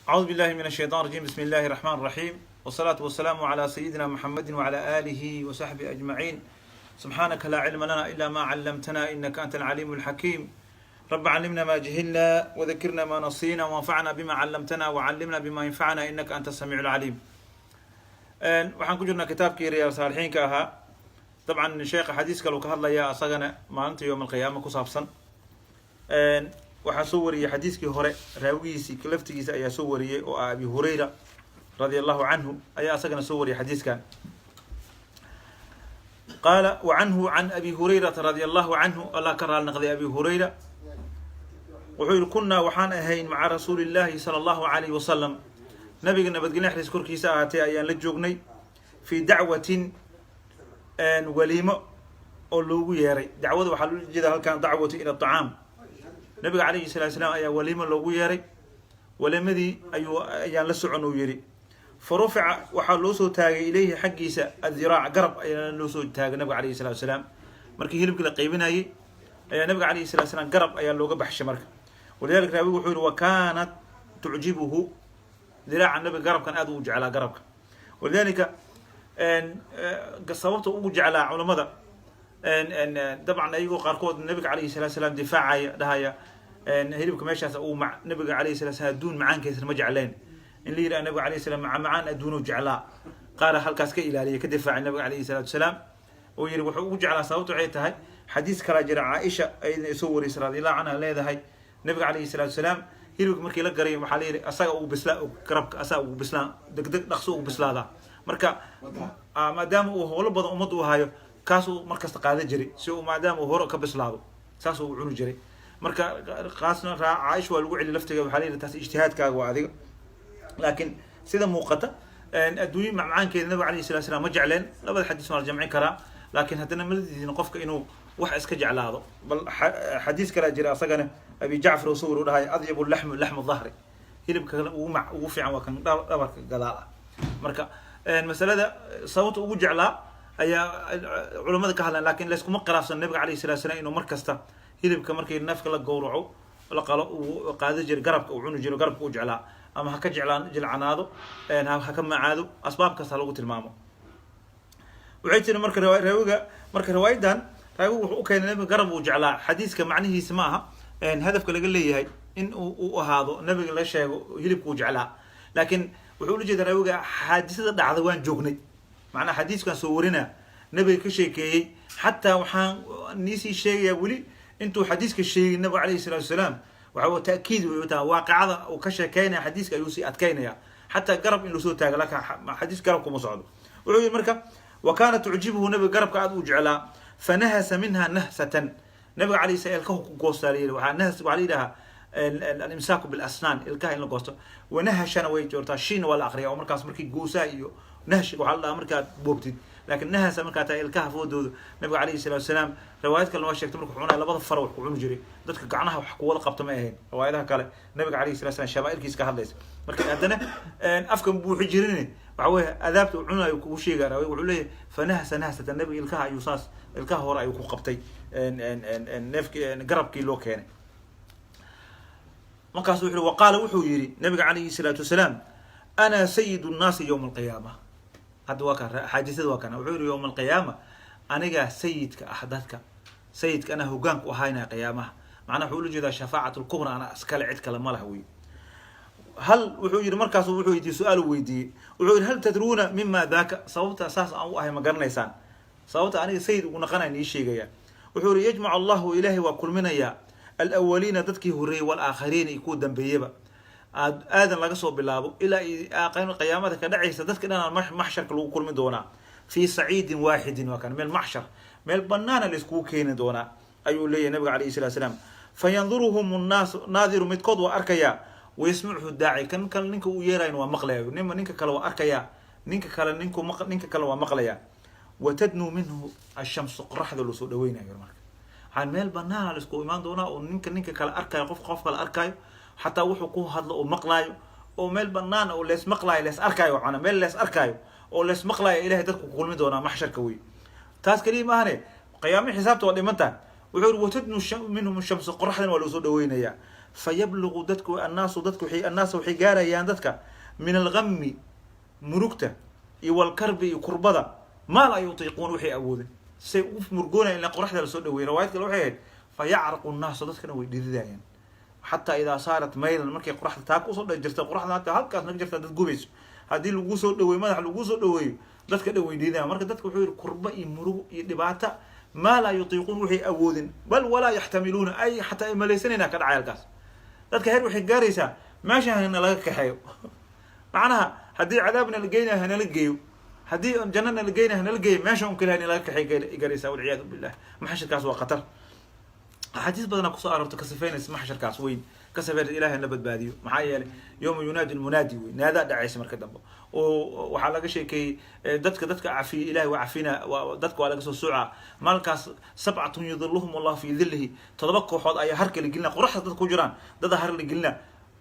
أعوذ بالله من الشيطان الرجيم. بسم الله الرحمن الرحيم، والصلاة والسلام على سيدنا محمد وعلى آله وصحبه أجمعين. سبحانك لا علم لنا إلا ما علمتنا إنك أنت العليم الحكيم. رب علمنا ما جهلنا وذكرنا ما نسينا وانفعنا بما علمتنا وعلمنا بما ينفعنا إنك أنت السميع العليم. Waxaan ku jirnaa kitaabkii Riyaad Saalixiinka ahaa. Dabcan sheekha xadiis kale uu ka hadlayaa, asagana maalinta yowm alqiyaama ku saabsan. Waxaa soo wariyey xadiiskii hore, raawigiisii laftigiisa ayaa soo wariyey, oo ah Abi Hurayra radia Allahu canhu ayaa asagana soo wariyay xadiiskan. Qaala: وعنه عن أبي هريرة رضي الله عنه, Allah ka raali naqday Abi Hurayra, wuxuu yihi: كنا waxaan ahayn مع رسول الله صلى الله عليه وسلم, nabiga nabadgelya naxariis korkiisa ahaatee ayaan la joognay, في دعوة, waliimo oo loogu yeeray. Dacwada waxaa loola jeeda halkan دعوة إلى الطعام. Nabiga calayhi salatu salaam ayaa waliimo loogu yeeray, waliimadii ayuu ayaan la socon, uu yihi. فرفع, waxaa loo soo taagay, إليه xaggiisa, الذراع, garab ayaa loo soo taagay nabiga calayhi salatu salaam. Markii hilibkii la qaybinayay ayaa nabiga calayhi salatu salaam garab ayaa looga baxshay. Marka ولذلك raawigu wuxuu yihi: وكانت تعجبه diraaca, nabiga garabkan aad u jeclaa garabka. ولذلك sababta ugu jeclaa culamada dabcan ayagoo qaarkood nabiga calayhi salatu salaam difaacaya, dhahaya hilibka meeshaas uu nabiga calayhi salatu salam adduun macaankiisana ma jecleen, in la yidhaha nabiga alayhi salam macaan adduunu jeclaa, qaara halkaas ka ilaaliyay, ka difaacay nabiga calayhi salaatu wasalaam, oo yihi wuxuu ugu jeclaa sababta waxay tahay xadiis kalaa jira, Caaisha ayadna soo warisay رضي الله عنها, leedahay nabiga calayhi salaatu wasalaam hilibka markii la garay waxaa la yidhi asaga ugu bislaa garabka, asaga ugu bislaa degdeg, dhaqso ugu bislaadaa. Marka maadaama uu howlo badan ummadda u hayo, kaasuu markasta qaadan jiray si uu maadaama uu hore ka bislaado, saas uu cuni jiray. Marka kaasna Caaisha waa lagu celi laftiga, waxaa la yidhi taas ijtihaadkaaga waa adiga. Laakiin sida muuqata adduunye macmacaankeeda nabiga alayhi salatu salam ma jecleen. Labada xadiis waa la jamcin karaa, laakiin haddana ma diidin qofka inuu wax iska jeclaado. Bal xadiis kalaa jira asagana, Abi Jacfar oo sawir u dhahay: أطيب اللحم لحم الظهر, hilibka kale ugu mac ugu fiican waa kan dhabarka gadaal ah. Marka masalada sababta ugu jeclaa ayaa culamada ka hadlaan, lakin layskuma khilaafsan nabiga alayhi salatu salam inuu mar kasta hilibka markii neefka la gowraco, la qalo, uu qaadi jiray garabka, uu cuni jiro garabka u jeclaa, ama ha ka jeclaan jilcanaado, ha ka macaado, asbaab kasta ha lagu tilmaamo. Waxay tiri marka raawiga, marka riwaayadan raawigu wuxuu u keenay nabiga garab uu jeclaa. Xadiiska macnihiisa ma aha hadafka laga leeyahay in uu ahaado nabiga la sheego hilibka uu jeclaa, laakiin wuxuu ula jeeda raawiga xaadisada dhacda waan joognay, macnaha xadiiskan soo warina nabiga ka sheekeeyey. Xataa waxaan niisii sheegayaa weli intuu xadiiska sheegay nabiga alayhi salaatu wasalaam, waxa uu ta'kiid wey taa waaqicada uu ka sheekeynaya xadiiska ayuu sii adkeynaya, xataa garab in lasoo taago, laakiin xadiis garab kuma socdo. Wuxuu yihi marka: وكانت تعجبه, nabiga garabka aad u jeclaa. فنهس منها نهسة, nabiga alayhi salam ilkahu ku goostaa la yidhi. Waxaa نهس waxaa la yidhahaa الإمساك بالأسنان, ilkaha in la goosto. ونهشna way joortaa, shiina waa la aqriya, oo markaas markii goosaha iyo nahshiga waxaa la dhahaa markaad boobtid, laakiin نهس markaa tahay ilkaha foodooda. Nabiga calayhi salatu wasalaam riwaayad kalena waa sheegtay markuu cunaya labada fara wax ku cuni jiray, dadka gacnaha wax kuwada qabta ma ahayn. Riwaayadaha kale nabiga calayhi salatu salam shamaailkiisa ka hadlaysa, marka haddana afka buuxi jirin, waxa weye adaabta uu cunayo kugu sheegaya. Raawiga wuxuu leeyahay: فنهس نهسة, nabiga ilkaha ayuu saas, ilkaha hore ayuu ku qabtay neefki garabkii loo keenay. Markaasu wuxu وقال, wuxuu yihi nabiga calayhi salaatu wasalaam: أنا سيد الناس يوم القيامة. Hadda waa kan xaadisada, waa kana. Wuxuu yihi: yowma alqiyaama anigaa sayidka ah dadka, sayidka anaa hogaanku ahaynaya qiyaamaha. Macnaha wuxuu ula jeedaa شفاعة الكبرى anaa iskale, cid kale ma laha wey. Hal wuxuu yihi, markaasu wuxuu weydiiyey su-aal uu weydiiyey, wuxuu yihi: هل تدرون مما ذاك? Sababta saas aan u ahay ma garanaysaan? Sababta aniga sayid ugu naqanaya nii sheegaya. Wuxuu yihi: يجمع الله, ilaahay waa kulminayaa, الأولين, dadkii horreeyey, والآخرين, iyo kuwa dambeeyeba, aad aadan laga soo bilaabo ilaa qiyaamada ka dhacaysa, dadka dhan maxsharka lagu kulmi doonaa, في صعيد واحد. Waa kan meel maxshar, meel banaana la iskugu keeni doonaa ayuu leeyahay nabiga alayhi salatu salaam. فينظرهم الناس ناظر, midkood waa arkayaa, ويسمعه الداعي, kan kale ninka uu yeerayn waa maqlaya, nima ninka kale waa arkayaa, ninka kale ninku ninka kale waa maqlaya. وتدنو منه الشمس, qoraxda loo soo dhaweynayo. Marka waxaan meel banaana la isku imaan doonaa oo ninka ninka kale arkayo, qof qof kale arkaayo, xataa wuxuu ku hadlo oo maqlaayo, oo meel banaan oo lees maqlaayo, lees arkaayo, macnaa meel lees arkaayo oo lees maqlaayo ilahay dadku ku kulmi doonaa maxsharka wey. Taas kaliya maahane, qiyaamo xisaabta waa dhiman tahay. Wuxuu yihi: وتدنو منهم الشمس, qoraxdana waa loo soo dhaweynayaa. Fayablugu dadku annaasu, dadku waxay, annaasa waxay gaarayaan dadka min algami, murugta iyo walkarbi iyo kurbada, maa laa yutiiquun, waxay awoodeen say ugu murgoonayaan ilaa qoraxda lasoo dhaweeyay. Riwaayad kale waxay ahayd fayacraqu nnaasu, dadkana way dhididayaan, xataa idaa saarat maylan, markay qoraxda taa kusoo dha jirta, qoraxda hataa halkaas naga jirta dad gubayso, haddii lagu soo dhaweeyo, madax lagu soo dhaweeyo, dadka dhan way dhididayaan. Marka dadka wuxuu yihi kurba iyo murugo iyo dhibaata maa laa yutiiquun, waxay awoodin, bal walaa yaxtamiluuna, ay xataa ay malaysanayna ka dhacay halkaas. Dadka heer waxay gaaraysaa meesha hana laga kaxeeyo, macnaha haddii cadaabna la geynayo hanala geeyo, haddii jannana la geynayo hanala geeyo, meesha un kale hana laga kaxeey gaaraysaa, walciyaadu billah. Maxsharkaas waa khatar. Axaadiis badanaa kusoo aroorta ka sifaynaysa maxsharkaas weyn, ka sifaynaysa. Ilahay na badbaadiyo. Maxaa yeelay yawma yunaadi lmunaadi wey, naadaa dhacaysa marka dambe oo waxaa laga sheekeeyey dadka cafiya ilahay waa cafina, dadka waa laga soo soocaa maalinkaas. Sabcatun yudiluhum allahu fi dilihi, 7 kooxood ayaa harka la gelina, qoraxda dadka ku jiraan dada har la gelina.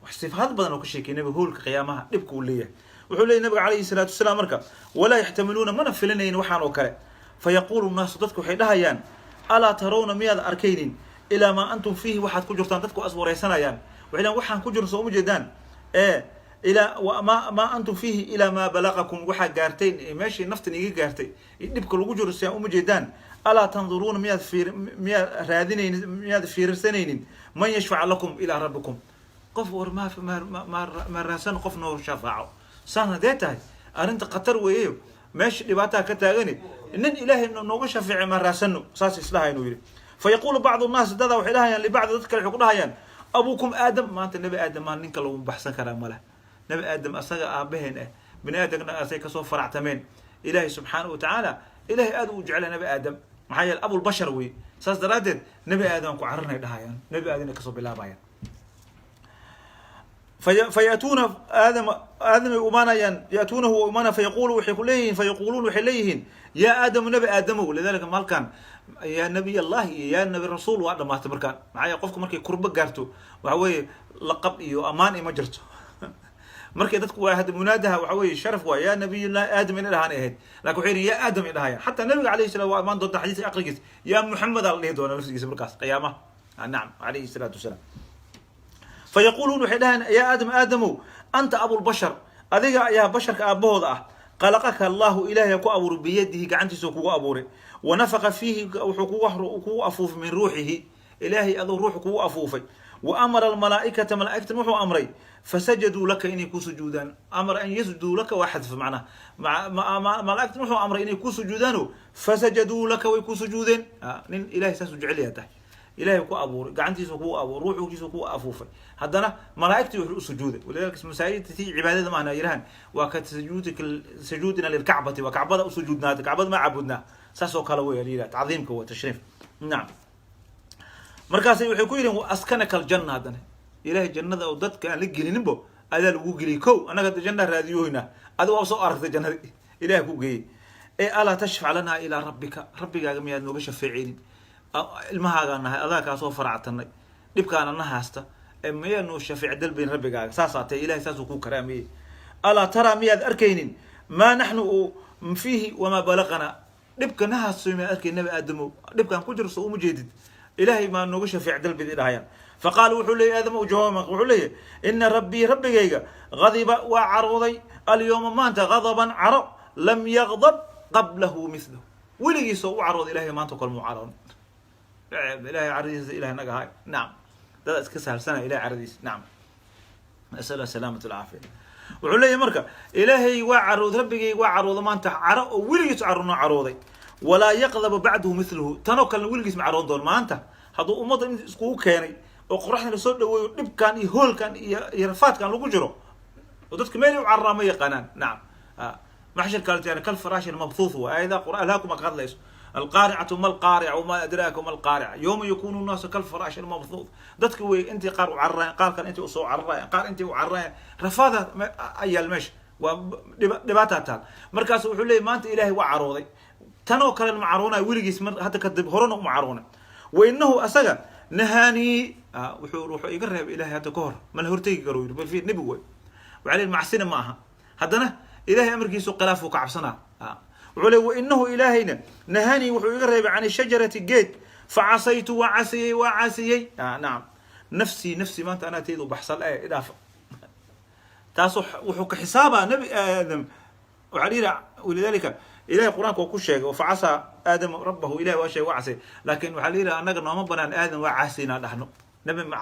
Sifaad badan oo ka sheekeyay nabiga hoolka qiyaamaha dhibka uu leeyahay. Wuxuu leeyahy nabiga calayhi salaatu wasalaam marka walaa yaxtamiluuna, mana filinayn waxaan oo kale. Fayaqulu nnaasu, dadku waxay dhahayaan: alaa tarawna, miyaad arkaynin, ilaa maa antum fiihi, waxaad ku jirtaan? Dadku as wareysanayaan, waxay leeyihin waxaan ku jirno soo uma jeedaan ee ilaa maa antum fiihi, ilaa maa balaqakum, waxaa gaarteen meeshii naftan iga gaartay iyo dhibka lagu jiro si aan uma jeedaan. Alaa tanduruuna, miyaad fiir miyaad raadinaynin, miyaad fiirsanaynin, man yashfaca lakum ilaa rabbikum? Qof war ma raadsan qof noo shafaaco? Saan haddee tahay arrinta khatar weeyeyo, meesha dhibaataa ka taagani, nin ilaahay nooga shafeece ma raadsano? Saas isdhaha inuu yidhi. Fayaqulu bacdu nnaas, dadaa waxay dhahayaan libacdi, dad kale waxay ku dhahayaan: abuukum aadam, maanta nebi aadam maa ninka lagu baxsan karaa male. Nebi aadam asaga aabaheen ah, bini aadamna asay kasoo faractameen. Ilaahay subxaanahu watacaala, ilahay aad uu jeclay nebi aadam, maxaa yeele abulbashar wey. Saas daraaddeed nebi aadam ku cararnay dhahayaan, nebi aadamna kasoo bilaabayaan. Fayatuuna aadama, aadamay umaanayaan, yatuunahu wa imaanaya, fayaqulu, waxay ku leeyihiin, fayaquluun, waxay leeyihiin: yaa aadamu, nebi aadamow. Lidalika malkan yaa nabiy allahi iyo yaa nabi rasuul waa dhamaatay markaan. Maxaa yeele qofku markay kurbo gaarto, waxa weeye laqab iyo amaan ima jirto. Markay dadku waa hadda munaadaha, waxa weeye sharaf waa yaa nabiyullahi aadam inay dhahaan ay ahayd, lakin waxay yihin yaa aadam ay dhahayaan. Xataa nabiga alayhi salam waa imaan doonta xadiiska aqrigiis, yaa muxamed aa la dhihi doona laftigiisa markaas qiyaamaha. Nacam, alayhi salaatu wasalaam. Fayaquluun, waxay dhahaan: yaa aadam, aadamow, anta abulbashar, adiga ayaa basharka aabahooda ah. Khalaqaka allahu, ilahay ku abuuray, biyadihi, gacantiisa kugu abuuray, wa nafaqa fiihi, wuxuu kugu afuufay, min ruuxihi, ilaahay aduu ruuxu kugu afuufay, wa amara almalaa'ikata, malaa'igtan wuxuu amray, fasajaduu laka, inay ku sujuudaan. Amara an yasjuduu laka waa xadf, macnaha malaa'igtan wuxuu amray inay ku sujuudaano, fasajaduu laka, way ku sujuudeen. Nin ilahay saasuu jecel yahay tahay, ilahay ku abuuray, gacantiisa kugu abuuray, ruuxugiisa kugu afuufay, haddana malaa'igtii wuxuu u sujuuday. Walidalika masaajidta tii cibaadada maahna yirahan, waa ka sujuudi sujuudina lilkacbati, waa kacbada u sujuudnaa, kacbada ma caabudnaa, saas oo kale wey la yidhaha, tacdiimka waa tashriif. Nacam. Markaasay waxay ku yidhiin: askanaka aljanna, haddana ilahay jannada oo dadka aan la gelininbo adaa lagu geliyay. Kow annaga hadda janna raadiyohoynaa, adiga waa soo aragtay jannadii ilahay ku geeyey ee alaa tashfac lanaa ilaa rabbika? Rabbigaaga miyaad nooga shafeeceynin? Ilmahaagaa nahay, adaa kaa soo faractanay, dhibkaana na haasta ee miyaa noo shafeec dalbayn rabbigaaga? Saasaa tahay, ilahay saasuu kuu karaameeyey. Alaa taraa, miyaad arkaynin, maa naxnu fiihi wamaa balaqanaa? Dhibka na haasto miyaad arkayn, nabi aadamow? Dhibkaan ku jiro soo uma jeedid? Ilaahay maa nooga shafeec dalbid dhahayaan. Faqaala, wuxuu leeyay aadam u jawaaba, wuxuu leeyahy: ina rabbii, rabbigayga, gadiba, waa carooday, alyawma, maanta, gadaban, caro, lam yagdab qablahu mithlahu, weligiisoo u carooda ilahay maanta o kale muu caroon. Ilahay caradiisa ilahay naga hay. Nacam, dada iska sahalsanaya ilahay caradiisa. Nacam, nasal salaamata alcaafiya. Wuxuu leeyahy marka ilaahay waa carooday, rabbigay waa carooda maanta caro oo weligiis caroonoo carooday, walaa yaqdabu bacduhu mithluhu, tanoo kalena weligiis ma caroon doono. Maanta hadduu ummadda in iskugu keenay oo qoraxda lasoo dhaweeyo, dhibkan iyo hoolkan iyo rafaadkan lagu jiro oo dadka meel u cararaa ma yaqaanaan. Nacam, maxshar kale yani kalfaraashi mabthuuth wa aayadaha qur'aan alhaakuma ka hadlayso. alqaaricatu ma alqaarica wama adraaka ma alqaarica yawma yakunu nnaasu kalfaraashi mabthuuth. Dadka wey intii qaar u cararayan, qaar kale intii usoo cararayan, qaar intii u cararayan, rafaada ayaal meesha waa dhibaataa taal. Markaas wuxuu leeyay maanta ilaahay waa carooday, tanoo kalena ma caroonayo weligiis mar hadda kadib, horena uma caroonay. Wa inahu, asaga, nahaanii, wuxuu iga reebay ilahay hadda ka hor, mana hortegi karo yiri. Bal fiir, nebigu way waxaa leeyahy macsina ma aha, haddana ilahay amarkiisu khilaafuu ka cabsanaa. Wuxuu leey wa inahu, ilaahayna, nahanii, wuxuu iga reebay, can shajarati, geed, facasaytu, waa casiyey, waa casiyey. Nacam. Nafsii, nafsii, maanta anaa teyda u baxsan ee idhaafa. Taas wuxuu ka xisaabaa Nebi Aadam. Waxaa la yidhi, walidaalika Ilahay Qur-aanka waa ku sheegay, facasaa Aadamu rabbahu. Ilahay waa sheegay, waa casay, laakiin waxaa la yidhi annaga nooma banaan Aadam waa caasinaa dhahno. Nabi ma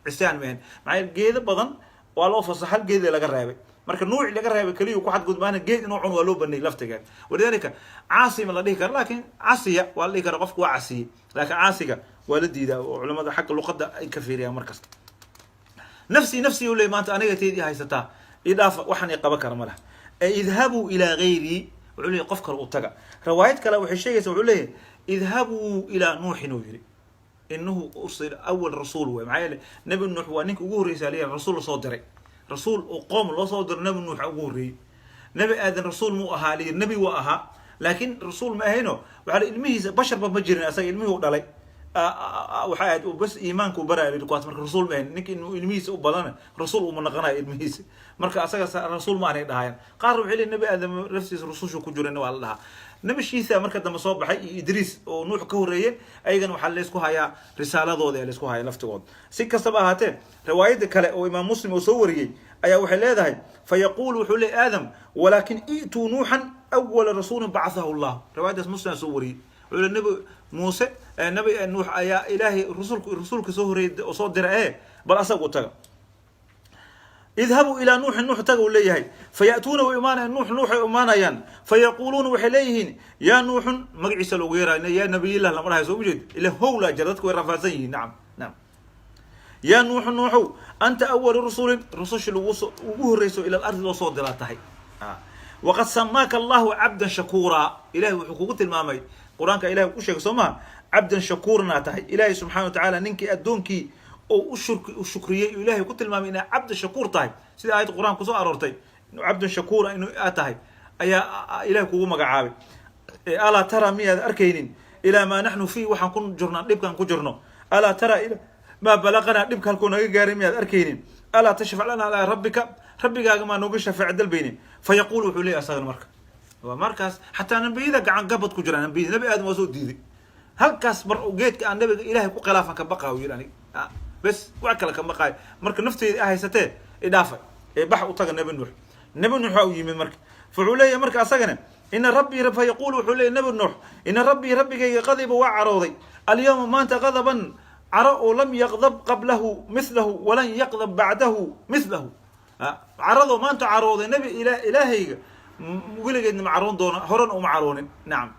cisaan mahan. Maxaa yeele geedo badan waa loo fasax, hal geeda laga reebay. Marka nuuci laga reebay keliya ku xadgudbaana, geed inuu cuno waa loo baneeyey laftigeeda. Walidaalika caasi ma la dhihi karo, laakiin casiya waa la dhihi kara, qofku waa casiyey, laakiin caasiga waa la diidaa oo culamada xagga luqadda ay ka fiiriyaan mar kasta. Nafsii, nafsii u leey, maanta aniga teydii haysataa, idhaafa, waxaan i qaban kara ma laha. Ee idhabuu ilaa gayrii, wuxuu leeyahy, qof kale u taga. Riwaayad kale waxay sheegaysaa, wuxuu leeyahay idhabuu ilaa Nuuxin uu yidhi, inahu ursila awal rasuul wey. Maxaa yeele Nebi Nuux waa ninka ugu horreysa leeyahay rasuul lasoo diray, rasuul oo qoom loo soo diray. Nebi Nuux ugu horreeyey. Nebi Aadan rasuul muu ahaa layidhi? Nebi waa ahaa, laakiin rasuul ma ahayno. Waxaa la ilmihiisa basharba ma jirin, asaga ilmihii u dhalay waxay ahayd uu bas iimaanka u baraya layidhi kuwaas. Marka rasuul ma ahayn ninka inuu ilmihiisa u badana, rasuul uma naqanayo ilmihiisa. Marka asaga rasuul ma aanay dhahayaan qaar. Waxay leeyihin Nebi Aadam laftiisa rusushu ku jirana waa la dhahaa. Nebi Shiisa marka dambe soo baxay iyo Idriis oo Nuux ka horreeyeen, ayagana waxaa laysku hayaa risaaladooda ee laysku haya laftigooda. Si kastaba ahaatee, riwaayada kale oo Imaam Muslim uu soo wariyey ayaa waxay leedahay, fayaquulu, wuxuu leeyay Aadam, walaakin i'tuu Nuuxan awala rasuulin bacathahu Allah. Riwaayadaas Muslim soo wariyey. Wuxuu leey Nebi Muuse, Nebi Nuux ayaa Ilaahay rasuulka soo horreeyey oo soo dira, ee bal asaga u taga. Idhabuu ilaa Nuuxin, Nuux taga uu leeyahay. Faya'tuuna, way imaanayaan Nuux, Nuuxay imaanayaan. Fayaquuluuna, waxay leeyihiin, yaa Nuuxun, magaciisa loogu yeerayo, yaa nabiyillah lama dhahay, soo ujeed ila howlaa jira, dadku way rafaadsan yihiin. Nacam, nacam. Yaa Nuuxu, Nuuxow, anta awalu rasuulin, rususha lagu soo ugu horreyso ila alardi loo soo diraa tahay. Waqad samaaka Allahu cabdan shakuuraa. Ilahay wuxuu kugu tilmaamay Qur-aanka, Ilahay ku sheegay, soo maha, cabdan shakuuranaa tahay. Ilaahay subxana wa tacaala ninkii addoonkii oo u shukriyey, Ilahay ku tilmaamay inaa cabdan shakuur tahay, sida aayad Qur-aan kusoo aroortay, cabdan shakuura inu aad tahay ayaa Ilahay kugu magacaabay. Alaa tara, miyaad arkaynin, ilaa maa naxnu fiih, waxaan ku jirnaa, dhibkaan ku jirno? Alaa tara ila maa balaqanaa, dhibka halkuu naga gaaray miyaad arkaynin? Alaa tashfac lana alaa rabbika, rabbigaaga maa nooga shafaac dalbaynin? Fayaquul, wuxuu leeyahy asagana. Marka waa markaas xataa nabiyada gacan gabad ku jiraan. Nabiyada, Nabi Aadam waa soo diiday halkaas mar geedka aan nabiga Ilahay ku khilaafan ka baqaa, uu yidhi, aniga bes wax kale ka baqaayo, marka nafteyda a haysatee idhaafay ee bax u taga Nebi Nuux. Nebi Nuux waa u yimid. Marka wuxuu leeyahay marka asagana, ina rabbii, fayaquul, wuxuu leeyahy Nebi Nuux, ina rabbii, rabbigayga, qadiba, waa carooday, alyawma, maanta, qadaban, caro oo lam yaqdab qablahu mithlahu walan yaqdab bacdahu mithlahu. Caradoo maanta carooday nabi Ilaahayga weligeedna ma caroon doono, horena uma caroonin, nacam,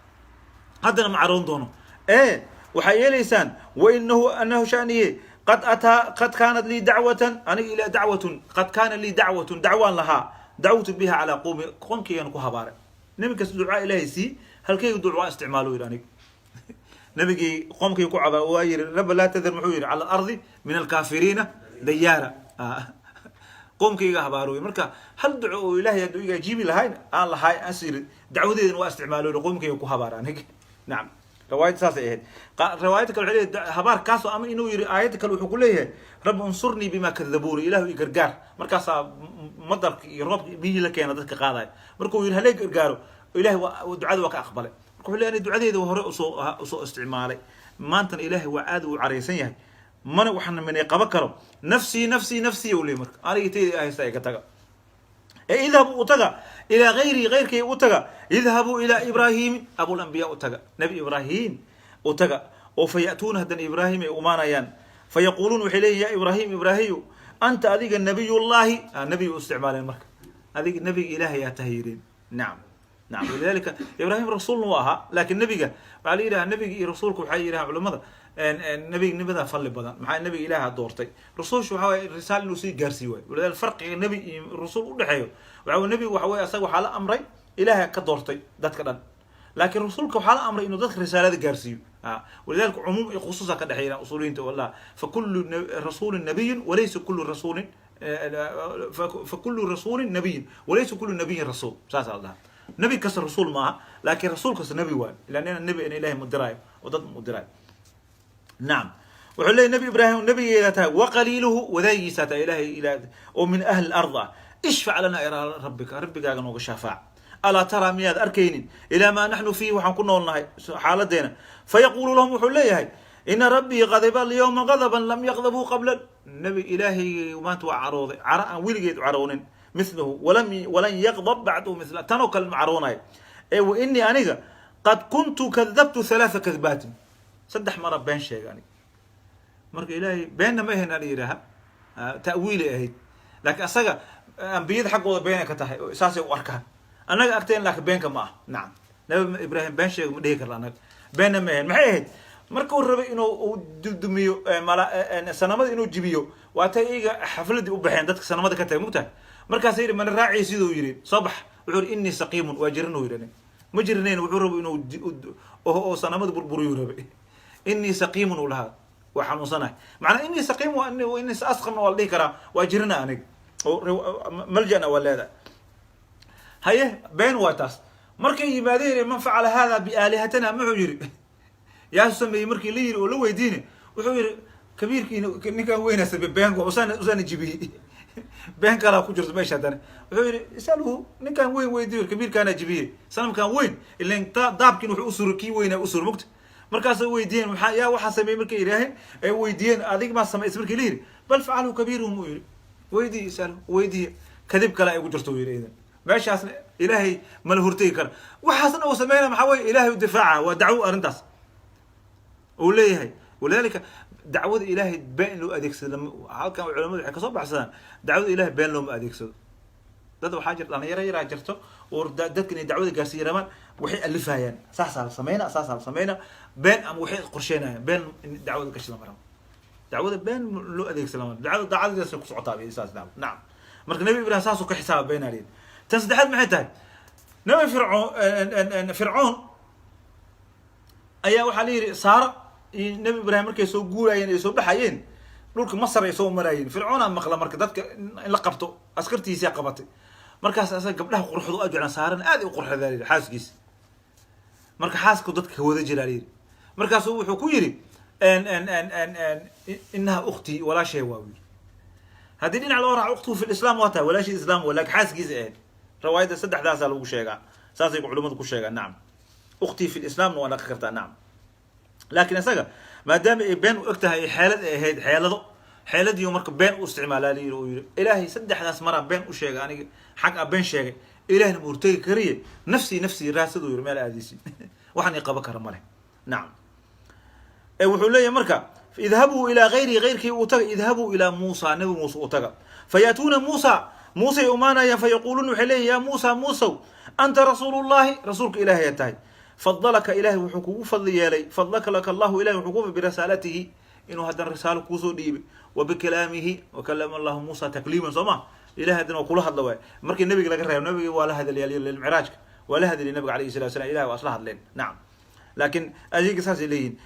haddana ma caroon doono. E waxaa yeelaysaan, wainahu anahu shaniye qad ataa, qad kaanat lii dacwatan, aniga ila dacwatun, qad kaana lii dacwatun, dacwaan lahaa, dacwtu biha calaa qowmi, qomkaygan ku habaaray. Nebi kasta ducaa Ilaahay sii, halkayga duc waa isticmaalo yidhi aniga nabigii qomkii ku cabaa waa yidhi, rabba laa tadar, muxuu yidhi, cala alardi min alkaafiriina dayaara, qoomkayga habaarooy. Marka hal duco oo Ilahay hadduu iga ajiibi lahayn aan lahay aan siri, dacwadeedana waa isticmaalo, qoomkayga ku habaar aniga. Nacam, riwaayadda saasay ahayd. Riwaayadda kale waxay leeyahay habaar kaasoo ama inuu yidhi, aayadda kale wuxuu ku leeyahay, rabbi unsurnii bima kadabuuni, Ilahu i gargaar. Markaasaa madarka iyo roobka biyihii la keena dadka qaadaya. Markuu yidhi halee gargaaro, Ilahay waa ducada waa ka aqbalay. Marka wuxuu leeyahay ducadeeda hore usoo isticmaalay, maantana Ilahay waa aad uu caraysan yahay, mana waxna minay qaban karo. Nafsii, nafsii, nafsii u leey, marka aniga tayda haysta iga taga. Ee idhabuu u taga ilaa gayrii, gayrkay u taga. Idhabuu ilaa Ibraahimi abulambiyaa u taga, Nebi Ibraahim u taga. Oo fa ya'tuuna, haddana Ibraahim ay umaanayaan. Fayaquuluun, waxay leeyihin, ya Ibraahim, Ibraahiyu, anta, adiga, nabiyullaahi, nebiga u isticmaaleen. Marka adiga nebiga Ilaahay yaa tahay yidhiin. Nacam, nacam. Walidalika Ibraahim rasuulna waa ahaa, laakiin nebiga waxaa la yidhaha, nebiga iyo rasuulka waxay yidhahaan culamada, nebiga nimadaa fadli badan. Maxaa nebiga Ilaaha doortay, rasuulshu waxa waye risaal inuu sii gaarsii waayo. Walidalika farqiga nebi iyo rasuul udhexeeyo waxa wey, nebigu waxa weye asaga waxaa la amray, Ilaaha ka doortay dadka dhan, laakiin rasuulka waxaa la amray inuu dadka risaalada gaarsiiyo. Walidalika cumuum iyo khusuusa ka dhexeeya usuuliyiinta wallah, fakulu rasuulin nabiyun walaysa kulu rasuulin, fakulu rasuulin nabiyun walaysa kulu nabiyin rasuul. Saasaa la dhahaa. Nebi kasta rasuul maaha, laakiin rasuul kasta nebi waayo, ila nina nebi in Ilahay mu diraayo oo dad mu diraayo. Nacam, wuxuu leeyay Nebi Ibraahim nabigeeda tahay, waqaliiluhu, wadaagiisaa tahay, Ilahay ila oo min ahli lard ah, ishfac lana ilaa rabbika, rabbigaaga nooga shafaac. Alaa taraa, miyaad arkaynin, ilaa maa naxnu fiihi, waxaan ku noolnahay xaaladeena? Fayaquulu lahum, wuxuu leeyahay Ina rabbii qadiba alyawma qadaban lam yaqdabhu qabla. Nabi Ilaahay maanta waa carooday caro aan weligeed caroonin milahu, walam walan yaqdab bacduhu mila tanoo kale ma caroonayo. Ee wa inii aniga qad kuntu kadabtu halaatha kadbaatin, 3 mara been sheega aniga. Marka Ilaahay beenna ma ahayn ala yidhaaha, ta'wiilay ahayd, laakiin asaga ambiyada xaggooda beenay ka tahay, saasay u arkaan. Annaga agteen laakiin beenka ma ah. Nacam, Nabi Ibraahim been sheega ma dhihi karna annaga. Beenna ma ahayn. Maxay ahayd? Markuu rabay inuu uu dudumiyo mala sanamada, inuu jibiyo, waatay iyaga xafladii u baxeen dadka sanamada ka tagay, mugtahay. Markaasa yidhi, mana raaciy siduu yidhi, soo bax. Wuxuu yidhi, inii saqiimun, waa jirin uu yidhi. Ma jirinayn, wuxuu rabay inuu oo sanamada burburiyuu rabay. Inii saqiimun uu lahaa, waa xanuunsanahay. Macnaa inii saqiim waa inii asqamna waa la dhihi karaa, waa jirina aniga oo maljana waa leedahay. Haye, been waa taas. Markay yimaadeen, man facala hada biaalihatina, muxuu yidhi? Yaa sameeyey markii la yidhi oo la weydiine, wuxuu yidhi, kabiirkiina ninkan weynaa sameey. Been usaan jibiyey, been kalaa ku jirto meesha. Haddana wuxuu yidhi, isalhu, ninkan weyn weydiiyo, kabiirkaana jibiyey sanamkan weyn. Ilan daabkiin wuxuu usuri kii weynaa usuri, mugta. Markaasay weydiiyeen, maxaa yaa waxaa sameeyey? Markay yidhaaheen ay weydiiyeen, adig maa samaysay? Markii la yidhi, bal facalahu kabiiruhum uu yidhi. Weydiiye, isalhu, weydiiye. Kadib kale ay ugu jirto uu yidhi idan meeshaasna Ilaahay mala hortegi kara. Waxaasna uu sameynaya maxaa weye? Ilaahay u difaaca, waa dacwo arrintaas uu leeyahay. Walidalika dacwada Ilaahay been in loo adeegsado halkan culamadu waxay kasoo baxsadaan, dacwada Ilahay been looma adeegsado. Dad waxaa jira dhalinyaro yaraa jirto oo dadka inay dacwada gaarsiiya rabaan, waxay alifayaan, saasaa la sameyna, saasaa la sameyna, been ama waxay qorsheynayaan been in dacwada gashi lama rabo. Dacwada been loo adeegsado lama rabo. Dacwada daacadadeesa ku socotaa saas dacwo. Nacam, marka Nabi Ibrahim saasuu ka xisaaba beenaaliyeen. Tan saddexaad maxay tahay? Nabi Fircoon, Fircoon ayaa waxaa la yidhi, Saara iyo Nabi Ibraahim markay soo guurayeen ay soo baxayeen, dhulka Masar ay soo marayeen. Fircoonaa maqla marka dadka in la qabto, askartiisia qabatay. Markaas asaga gabdhaha quruxda u jeclaan, Saarana aad ay u qurxda la yidhi, xaaskiisa. Marka xaasku dadka wada jiraa la yidhi. Markaasu wuxuu ku yidhi, inaha ukhtii, walaashay waa yidhi. Haddii dhinac loo raaco, ukhtuhu fi lislaam waa tahay, walaashii islaam waa, laakin xaaskiisa ahayd. Riwaayadda saddexdaasaa lagu sheegaa, saasay culimadu ku sheegaan. Nacam, ukhtii fi lislaamna waa dhaqi kartaa. Nacam, laakiin isaga maadaama ay been u eg tahay, xeelad ay ahayd, xeelado xeeladiiu marka been u isticmaalaa la yidhi. Uu yidhi, Ilaahay saddexdaas maraan been u sheegay aniga, xag a been sheegay, Ilahna ma hortegi kariye. Nafsii nafsii raasaduu yidhi, meel aadaysi waxaan i qaban kara male. Nacam, wuxuu leeyahay marka, idhabuu ilaa gayrii, gayrkii uu taga. Idhabuu ilaa Muusa, Nabi Muuse uu taga. Fayaatuuna Muusa, Muusay umaanayaan. Fayaquuluun, waxay leeyihin, yaa Muusa, Muusow, anta rasuulullahi, rasuulka Ilaahay tahay. Fadalaka, Ilahay wuxuu kugu fadli yeelay, fadlaka laka Allahu, ilahay wuxuu kugu birasaalatihi, inuu haddana risaalo kuusoo dhiibay, wa bikalaamihi, wakalama Allahu Muusa takliiman, soo ma? Ilahay haddana waa kula hadla waay. Markii nabiga laga reebo, nabiga waa la hadalaya, micraajka waa la hadlayay nabiga alayhi salatu salam, ilahay waa isla hadleen. Nacam, laakiin adiga saasay leeyihin,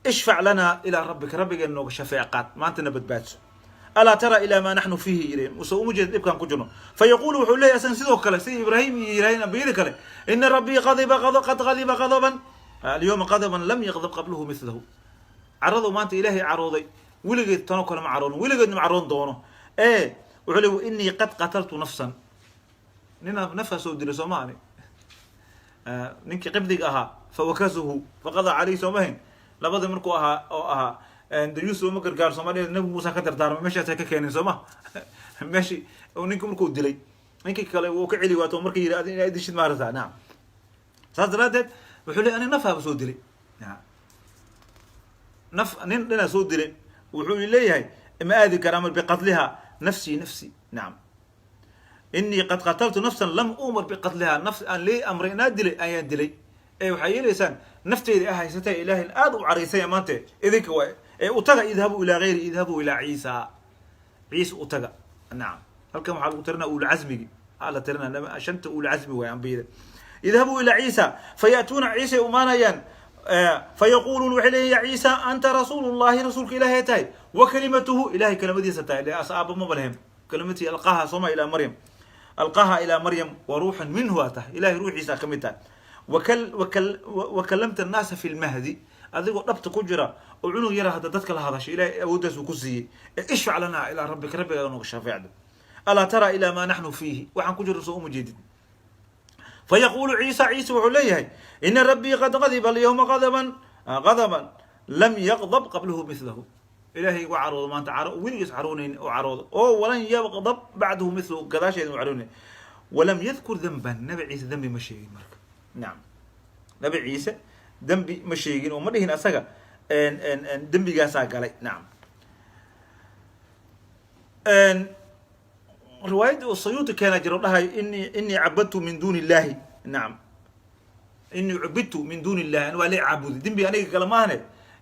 ishfac lana ilaa rabbika, rabbigeen nooga shafeec qaad, maantana badbaadso. Alaa tara ilaa maa naxnu fiihi, yireen, use uma jeeda dhibkaan ku jirno? Fa yaquulu, wuxuu leeyahy asagan sidoo kale sida Ibraahim iyo yiraaheen ambiyada kale, ina rabbii qadiba qad qadiba qadaban alyawma qadaban lam yaqdab qablahu milahu. Caradu maanta Ilaahay carooday weligeed tanoo kale ma caroonin, weligeedna ma caroon doono. E wuxuu leey, inii qad qataltu nafsan, nina nafkaa soo dilay, soo ma ani ninkii qibdiga ahaa, fawakazuhu faqada caleyh, soo mahayn? Labadii markuu ahaa oo ahaa Yusuf ma gargaar Soomaliya, Nabi Muusa ka dardaarmay, meeshaasay ka keeneen, soo ma? Meeshii ninki markuu dilay ninkii kale wuu ka celi waato, marka yidhi, adi inaa dishid maarata. Nacam, saas daraadeed wuxuu ley, ani nafhaaba soo dilay, naf nin dhinaa soo dilay. Wuxuu leeyahay, ma aadi kara amar biqatliha, nafsi nafsi. Nacam, inii qad qataltu nafsan lam umar biqatliha, nafs aan lee amray inaa dilay ayaan dilay. Ee waxaa yeelaysaan nafteyda a haysatay, Ilaahay aada u caraysanya maante idinka waay. Ee u taga, idhabuu ilaa gayri, idhabuu ilaa Ciisa, Ciisa u taga. Nacam, halkan waxaa lagu tirinaa ulcazmigi la tirinaa, shanta ulcazmi waay ambiyada. Idhabuu ilaa Ciisa, faya'tuuna Ciisay umaanayaan. Fayaquluun, waxay leeyihin, ya Ciisa, anta rasuulu llahi, rasuulka Ilahay tahay, wa kalimatuhu, Ilahay kelimadiisa tahay, as aaba maba lehen, kalimatii alqaha sooma ilaa Maryam, alqaha ilaa Maryam, wa ruuxan minhu aa tahay, Ilahay ruuxiisa ka mid tahay, wakalamta annaasa fi lmahdi, adigoo dhabta ku jira oo cunug yara hadda dadka la hadashay, Ilahay awooddaas uu ku siiyey. Ee ishfac lanaa ilaa rabbika, rabbiga nooga shafeecda. Alaa tara ilaa maa naxnu fiihi, waxaan ku jirno soo uma jeedid? Fayaqulu ciisa, Ciisa wuxuu leeyahay, ina rabbii qad qadiba alyawma qadaban qadaban Lam yaqdab qablahu milahu, Ilaahay waa caroodo maanta caro weligiis caroonayn oo caroodo oo walan yaqdab bacdahu milahu, gadaasheeda u caroonayn. Walam yadkur danban, Nabi Ciise dembi ma sheegin. Marka nacam, Nabi Ciise dembi ma sheegin oo ma dhihin asaga dembigaasaa galay. Nacam, riwaayadda uu Sayuuti keena jiro dhahay inii cabadtu min duuni illahi. Nacam, inii cubidtu min duuni illahi, an waa la caabuday, dembi aniga kale maahne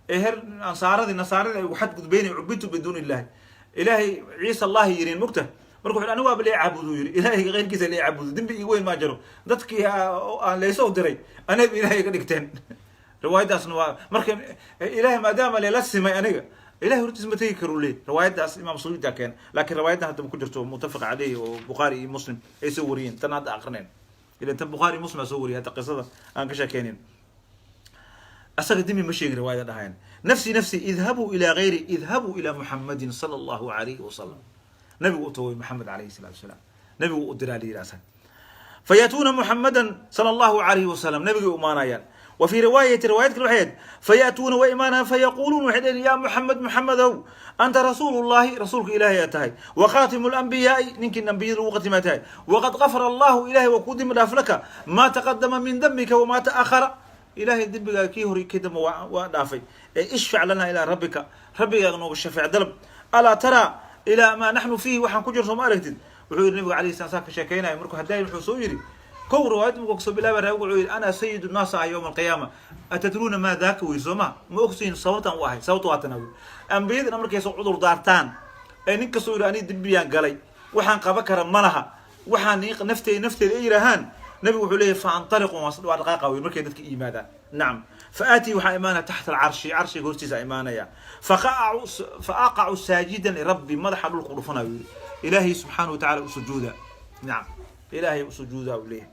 ee her ansaaradii nasaaradii ay xadgudbeynay. Cubidtu min duuni illahi, Ilaahay Ciisa Allahi yirin mugta. Marka wuxu anigu waaba la caabudu yiri, Ilahay keyrkiisa la caabudo, dembi ii weyn maa jiro, dadkii aan laysoo diray anayba Ilahay ka dhigteen. Riwaayaddaasna waa marka Ilahay maadaama lela simay, aniga Ilahay hortiis ma tegi karu leey. Riwaayaddaas Imaam Suyuuti keena, laakiin riwaayaddan hadda ku jirto muttafaq caleyhi oo Bukhaari iyo Muslim ay soo wariyeen. Tan hadda aqrineen ilan tan Bukhaari iyo Muslim aa soo wariyay. Hadda qisada aan ka sheekeynin, asaga dembi ma sheegin. Riwaayada dhahayan: nafsi nafsi, idhabuu ilaa gayri, idhabuu ilaa Muxamadin sala Allahu alayhi wasalam. Nabigu u tagay, Maxamed alayhi salatu wasalaam nabigu u diraa la yidhi asaga. Fayatuuna Muxamadan sala Allahu alayhi wasalam, nabigay u imaanayaan. Wa fii riwaayati, riwaayad kale waxay ahayd: fayatuuna, way imaanayaan, fayaquuluun, waxay dhaheen: yaa Muxamed, Muxamedow, anta rasuulu llahi, rasuulka Ilaahay aa tahay, wa khaatimu lambiyaai, ninkii ambiyada lagu khatimaa tahay, waqad gafara Allahu, Ilahay waa kuu dembi dhaaf, laka maa taqadama min dambika wamaa ta'akhara, Ilahay dembigaa kii hore kii dambe waa dhaafay, ee ishfac lana ilaa rabbika, rabbigaaga nooga shafeec dalab. Alaa taraa ilaa maa naxnu fiihi, waxaan ku jirno ma aragtid? Wuxuu yidhi nabiga alayhi salam saa ka sheekeynaya. Markuu haddaay wuxuu soo yidhi kow riwaayad markuu kasoo bilaaba raawigu, wuxuu yidhi: ana sayidu nnaas ah yowma alqiyaama, atadruuna maa daaka? Wey soo ma ma ogsiin sababtan u ahay? Sababta waa tan awi ambiyadana markay soo cudur daartaan ee nin kastoo yidhi aniga dembiyaan galay, waxaan qaban kara ma laha, waxaan nafteeda ay yidhaahaan. Nabigu wuxuu leeyahy: fa antaliqu, waa dhaqaaqa wey markay dadka yimaadaan. Nacam, fa aatii, waxaa imaanaya, taxta alcarshi, carshiga hortiisa imaanaya, fa aqacu saajidan lirabbi, madaxa dhulku dhufanayo yidhi, Ilaahay subxaanahu watacala u sujuuda. Nacam, Ilaahay u sujuuda uu leeyahay.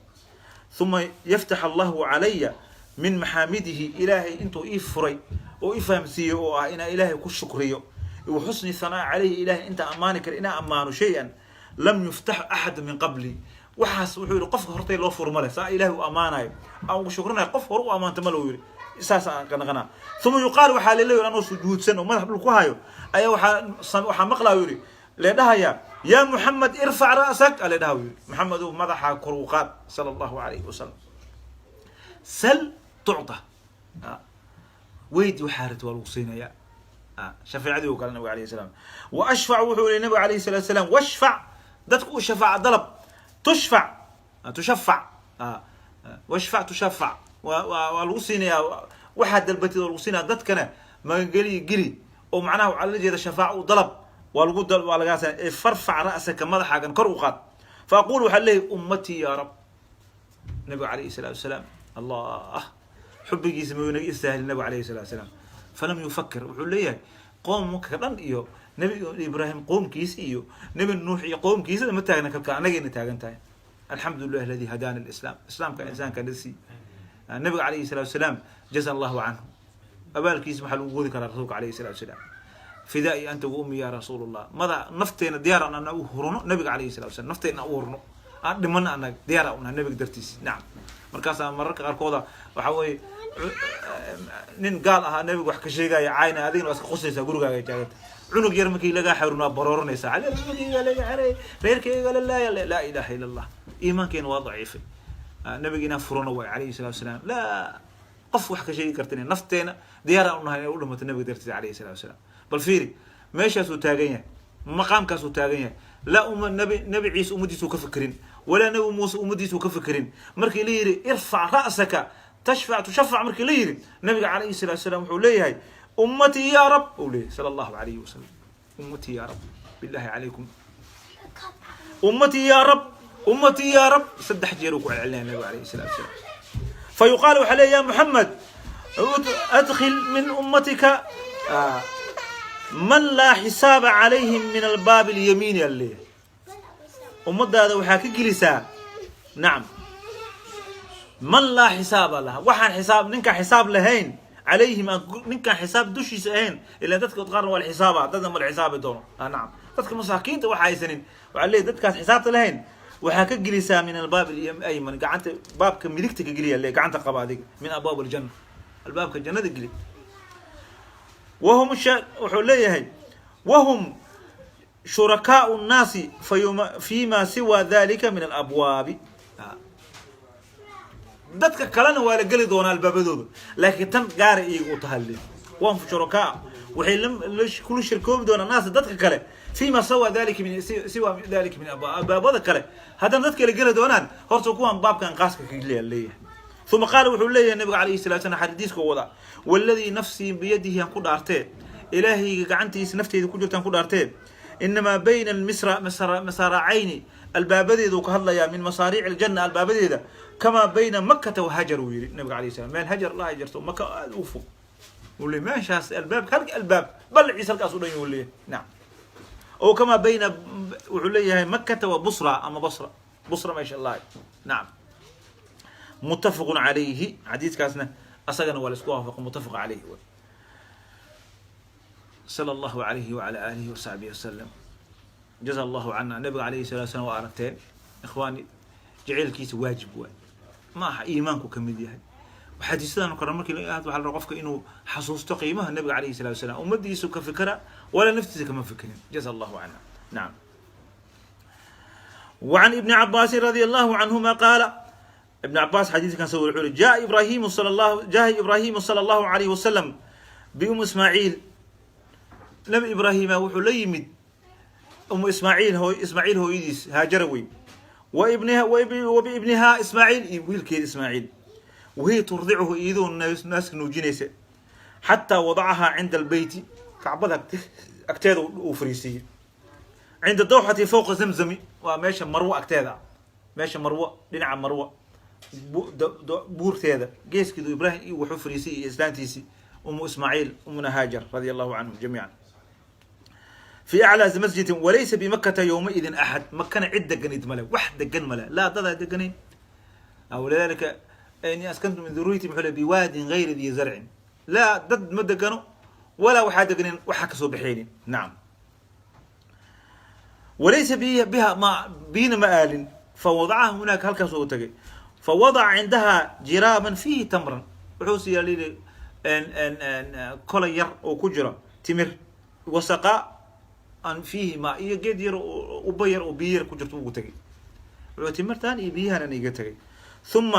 Uma yaftax Allahu calaya min maxaamidihi, Ilaahay intuu ii furay oo ii fahamsiiyey oo ah inaa Ilaahay ku shukriyo, wa xusni hanaa calayhi, Ilahay intaa ammaani kara inaa ammaano, shay-an lam yuftax axadu min qabli. Waxaas wuxuu yihi qofka hortay loo furo male, saa Ilahay u ammaanayo aan ugu shukrinayo, qof hore u ammaanta male, uu yihi saas aan ka naqanaa. Uma yuqaal, waxaa laleeyahy, anoo sujuudsan oo madax dhul ku hayo ayaa waxaa maqlaa, yidhi, leedhahaya: yaa Muxamed, irfac ra'sak, a leedhaha, yidhi, Maxamedow, madaxa kor u qaad, sala Allahu alayhi wasalam. Sal tucta, weydi waxaa rabti, waa lagu siinayaa. Shafeecadii oo kale nabiga alayhi salaam. Wa ashfac, wuxuu yihi nabiga alayhi salatu salaam, washfac, dadku u shafaaca dalab, tushfac tushafac, washfac tushafac, waa lagu siinayaa, waxaad dalbatid waa lagu siinaya. Dadkana magangeli geli oo macnaha waxaa lala jeeda shafaaca u dalab, waa lagu waa lagaa siinaya. Farfac ra'saka, madaxaagan kor u qaad. Fa aqul, waxaa leeyahy: ummatii yaa rab. Nabiga alayhi salaatu wasalaam, Allah xubigiisa mayuu naga istaahilin? Nabiga alayhi salatu wasalaam falam yufakir, wuxuu leeyahay qoomka dhan iyo Nebi Ibraahim qoomkiisa iyo Nebi Nuux iyo qoomkiisa ma taagna kalka, anagayna taagan tahay. Alxamdu lilah aladi hadana lislaam, islaamka insaanka na sii. Nabiga alayhi salatu wasalaam, jaza Allahu canhu, abaalkiisa maxaa lagu godi karaa? Rasuulka alayhi salatu wasalaam, fidaai anta wa ummi ya rasuul Allah. Mada nafteena diyaar aan ana u hurno nabiga alayhi salatu wasalam, nafteena u hurno, aan dhimano, anaga diyaar aan unahay nabiga dartiis. Nacam, markaasaa mararka qaarkooda waxaa weeye nin gaal ahaa nabiga wax ka sheegaya caayna, adigna waa iska qoslaysaa, gurigaaga taaganta. Cunug yar markii lagaa xaruun waa barooranaysaa, cunugayga laga xaray, reerkayga la laaya. Laa ilaha illa Allah, iimaankeena waa daciifay. Nabiga inaan furano waay alayhi salatu wasalaam. Laa qof wax ka sheegi kartin, nafteena diyaar aan unahay inay u dhimato nabiga dartiisa alayhi salatu wasalaam. Bal fiiri, meeshaasuu taagan yahay, maqaamkaasuu taagan yahay. Laa uma nabi Ciise ummadiisuu ka fekerin, walaa Nabi Muuse ummadiisuu ka fekerin. Markii la yidhi irfac ra'saka tashfac tushafac, markii la yidhi nabiga calayhi salatu wasalaam wuxuu leeyahay: ummatii ya rab, uu leeyahay sala Allahu alayhi wasalam. Ummatii ya rab, billahi calaykum, ummatii ya rab, ummatii ya rab, saddex jeer uu ku celcelinaya nabiga alayhi salatu wasalaam. Fa yuqaal, waxaa leeya: ya Muxamed, adkhil min ummatika man laa xisaaba calayhim min albaab alyamiini, a leeyahay ummadaada waxaa ka gelisaa, nacam, man laa xisaaba laha, waxaan xisaab, ninkaan xisaab lahayn, calayhim, aan ninkaan xisaab dushiisa ahayn. Ilaan dadka qaarna waa la xisaaba, dadna ma la xisaabi doono. Nacam, dadka masaakiinta waxa haysanin waxaa leeyahy dadkaas xisaabta lahayn waxaa ka gelisaa min albaab ayman, gacanta baabka midigta ka geliya le, gacanta qaba adiga, min abwaab aljanna, albaabka jannada geli. Wahum wuxuu leeyahay wahum shurakaau nnaasi fima siwa dalika min alabwaabi. Dadka kalena waa la geli doonaa albaabadooda, laakiin tan gaara iyaga u tahay. Wahum shurakaa, waxay kula shirkoobi doonaa naasa, dadka kale, fima sawa dalika min siwa dalika min albaabada kale. Haddana dadka la geli doonaan, horta kuwan baabkan qaaska kaga leeyahay. Uma qaala, wuxuu leeyahay nabiga calayhi salatu salam, xadiiska wada: "Waladii nafsii biyadihi aan ku dhaartee, ilaahayga gacantiisa nafteyda ku jirtaan ku dhaartee, inamaa bayna almisra masaracayni," albaabadeedu ka hadlayaa, "min masaariici aljanna," albaabadeeda, "kamaa bayna Makata wa Hajar," uu yihi nabiga alayh salam. Meel Hajar la jirto, Maka aada u fog uu leey. Meeshaas albaabka, halka albaab balciis halkaas u dhan uu leeyahay. Nacam, oo kamaa bayna, wuxuu leeyahay, Makata wa Busra ama Basra, Busra meesha lahay. Nacam, muttafaqun calayhi. Xadiiskaasna asagana waa la isku waafaqo, muttafaq calayhi. Sala allahu alayhi wala alihi wasaxbihi wasalam. Jaza allahu cana. Nabiga alayhi salatu slam waa aragteen, ikhwaani, jaceylkiisa waajib waay, ma aha, iimaanku ka mid yahay. Xadiisadan kore markii la aad waxaa la rabaa qofka inuu xasuusto qiimaha nabiga alayhi salatu wasalam. Ummadiisu ka fikra walaa naftiisa kama fikrin. Jaza allahu cana. Nacam. وعن ابن عباس رضي الله عنهما قال، ابن عباس حديث كان سوى: جاء إبراهيم صلى الله عليه وسلم بأم إسماعيل. نبي إبراهيم wuxuu la yimid أم إسماعيل, هو إسماعيل hooyadiis Haajara wey, وابنها وبابنها إسماعيل, iyo wiilkeeda Ismaaciil, وهي ترضعه, iyadoo naaska nuujinaysa, حتى وضعها عند البيت, kacbada agteeda uu fariisiiyey, عند دوحة فوق زمزم, waa meesha Marwo agteeda, meesha Marwo, dhinaca Marwo buurteeda geeskeedu Ibrahim iyo wuxuu fariisay iyo islaantiisii Umu Ismaaciil, umuna Haajar, radia allahu canhum jamiican, في أعلى مسجد. وليس بمكة يومئذ أحد, makana cid deganid male, wax degan male, laa dadaa deganayn. ولذلك إني أسكنت من ذريتي muxuu بواد غير ذي زرع, laa dad ma degano walaa waxaa deganin waxaa kasoo baxaynin. Nacam, وليس بها ما biyina ma aalin. فوضعها هناك, halkaas uu tagay. فوضع عندها جرابا فيه تمرا, wuxuu siiyaa lili kolay yar oo ku jira timir, وسقاء فيه ماء, iyo geed yar, uba yar oo biyo yar ku jirto ugu tegay. Wuxuu timirtan iyo biyahan iga tegay. ثم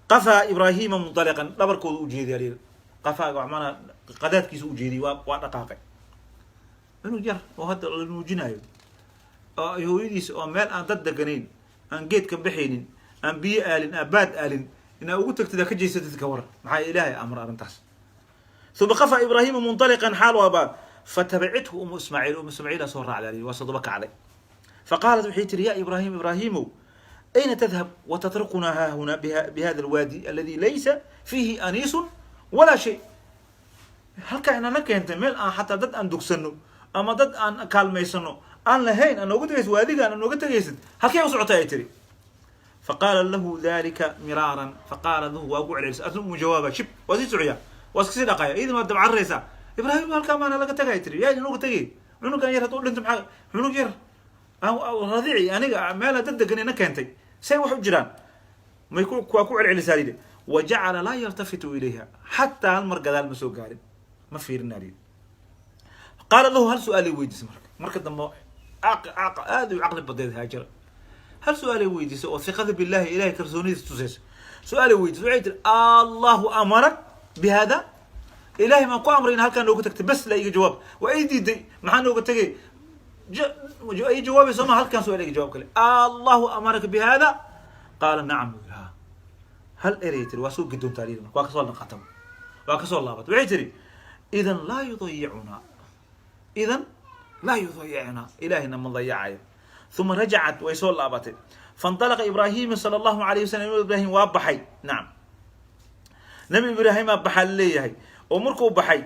قفا إبراهيم منطلقا, dhabarkooda ujeediya lili. Qafaaga macnaa qadaadkiisa ujeediyay, waa dhaqaaqay. Cunug yar oo hadda la nuujinayo oo hooyadiis oo meel aan dad deganayn, aan geed ka baxaynin, aan biyo aalin, aan baad aalin, inaa ugu tagtid aa ka jeysatid, ka waran? Maxaa Ilaahay amra arrintaas. ثم قفا إبراهيم منطلقا, xaal waabaa. فتبعته أم إسماعيل, Um Ismaaciila soo raacday, waa soo daba kacday. فقالت, waxay tiri: "يا إبراهيم, إبراهيmow, أين تذهب وتتركنا هاهنا بهذا الوادي الذي ليس فيه أنيس ولا شيء?" Halkaa inana keentay, meel aan xataa dad aan dugsano ama dad aan kaalmaysano aan lahayn, aan nooga tegaysid, waadigaan aan nooga tegaysid, halkee u socotay? Ay tiri. فقال له ذلك مرارا, فقال له, waa ugu celcelisay, asna umu jawaaba, shib, waa sii socyaa, waa iska sii dhaqaya. Iyadii waa dabcaraysaa. "Ibraahim, halkaa maana laga tagay," tiri. "Yaa inooga tegay? Cunugan yar hadduu dhinto, maxaa cunug yar radici aniga meela dad degan ina keentay, say wax u jiraan?" May ku waa ku celcelisaa yidhi. وجعل لا يلتفت إليها, xataa hal mar gadaal ma soo gaarin, ma fiirinaa yidhi. قال له, hal su-aalay weydiisay. Marka dambe aad u caqli badeed Haajara. Hal su-aalay weydiisay oo hiqada billahi, ilahay kalsoonidiisa tusaysa. Su-aalay weydiisay, waxay tiri: "الله أمرك بهذا?" Ilahay maan ku amray in halkaa nooga tagtay? Bas la iga jawaab. Waa ii diiday. Maxaa nooga tegay? Ay jawaabay soo ma? Halkan su-aal iga jawaab kale: "الله أمرك بهذا?" قال: "نعم." Ha, hal erey tiri, waa soo gidoontaa lii. Marka waa kasoo naqata, waa kasoo laabatay. Waxay tiri: "إذن لا يضيعنا, إذن لا يضيعنا," ilahina ma dayacayo. ثم رجعت, way soo laabatay. فانطلق إبراهيم صلى الله عليه وسلم, Ibrahim waa baxay. Nacam, Nabi Ibraahimaa baxaa laleeyahay. Oo markuu baxay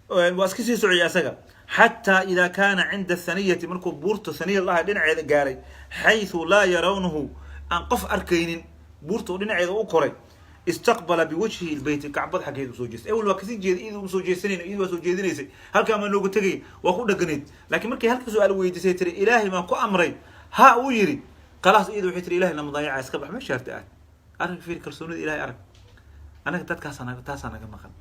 waa iska sii sociyay asaga, حتى إذا كان عند الثنية, markuu buurta thaniya laha dhinaceeda gaaray, حيث لا يرونه, aan qof arkaynin, buurta oo dhinaceeda u koray, استقبل بوجهه البيت, kacbada xaggeeda usoo jeestay. Ewel waa kasii jeeday, iyada uma soo jeesanayn, iyada waa soo jeedinaysay. Halkaa maa nooga tegay, waa ku dheganayd. Laakiin markay halka su-aal weydiisay, tiri: "Ilaahay maan ku amray?" Ha, uu yidhi. Khalaas, iyada waxay tiri: "Ilahay nama dayaca, iska bax, meesha harta aad." Arag, fiir, kalsoonida Ilahay arag. Anaga dadkaasaa naga, taasaa naga maqan.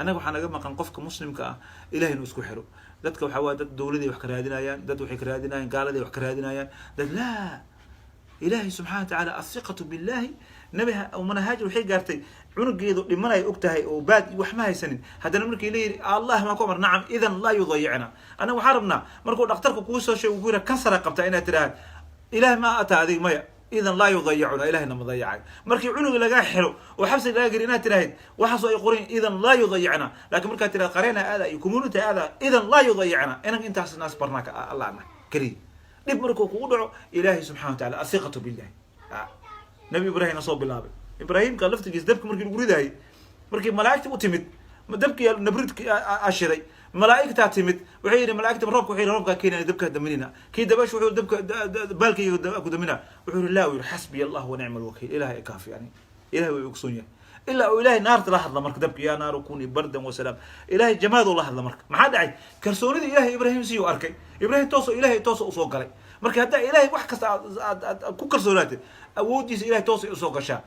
Annaga waxaa naga maqan qofka muslimka ah Ilahay inuu isku xiro. Dadka waxaa waaya dad dowladay wax ka raadinayaan, dad waxay ka raadinayaan gaaladay wax ka raadinayaan, dad laa Ilaahay subxana wa tacaala. Athiqatu billahi. Nabi Umana Haajir waxay gaartay cunugeedu dhimanay og tahay oo baad wax ma haysanin, haddana markii la yidhi Allah maa ku amar, nacam, idan laa yudayicna. Annaga waxaan rabnaa markuu dhakhtarku kuu soo sheego, ku yidha kansara qabtaa, inaad tidhaahd Ilaah ma ataa adig maya, idan laa yudayicuna, Ilahina ma dayacayo. Markii cunuga lagaa xiro oo xabsiga lagaa geliy, inaad tidhaahid waxaasoo ay qorin, idan laa yudayicna. Laakiin markaad tidhahd qareena aada iyo community aada, idan laa yudayicna. Inan intaas naas barnaa Allah keliya. Dhib markuu kugu dhaco, Ilaahay subxana wa tacala, athiqatu billahi. Nabi Ibrahimna soo bilaabay, Ibraahimka laftigiis dabka markii lagu ridaayey, markii malaa'igta u timid, dabkii nabridki ashiday, malaa'igtaa timid, waxay yidhi malaa'igta roobka, waxay yidhi roobkaa keenaya, dabkaa daminina. Kii dabash wuxuu dabka baalkayga ku damina. Wuxuu yidhi laa, yidhi xasbiya Allah wa nicma alwakiil, Ilahay kaafi, yani Ilahay way ogsoon yahay. Ilaa uu Ilahay naarta la hadla marka dabka, yaa naaru kuni bardan wasalaam. Ilahay jamaaduu la hadla. Marka maxaa dhacay? Kalsoonida Ilahay Ibraahim siyuu arkay. Ibraahim tooso Ilahay toosa usoo galay. Marka haddaa Ilahay wax kasta aad ku kalsoonaatid, awooddiisa Ilahay toosay usoo gashaa.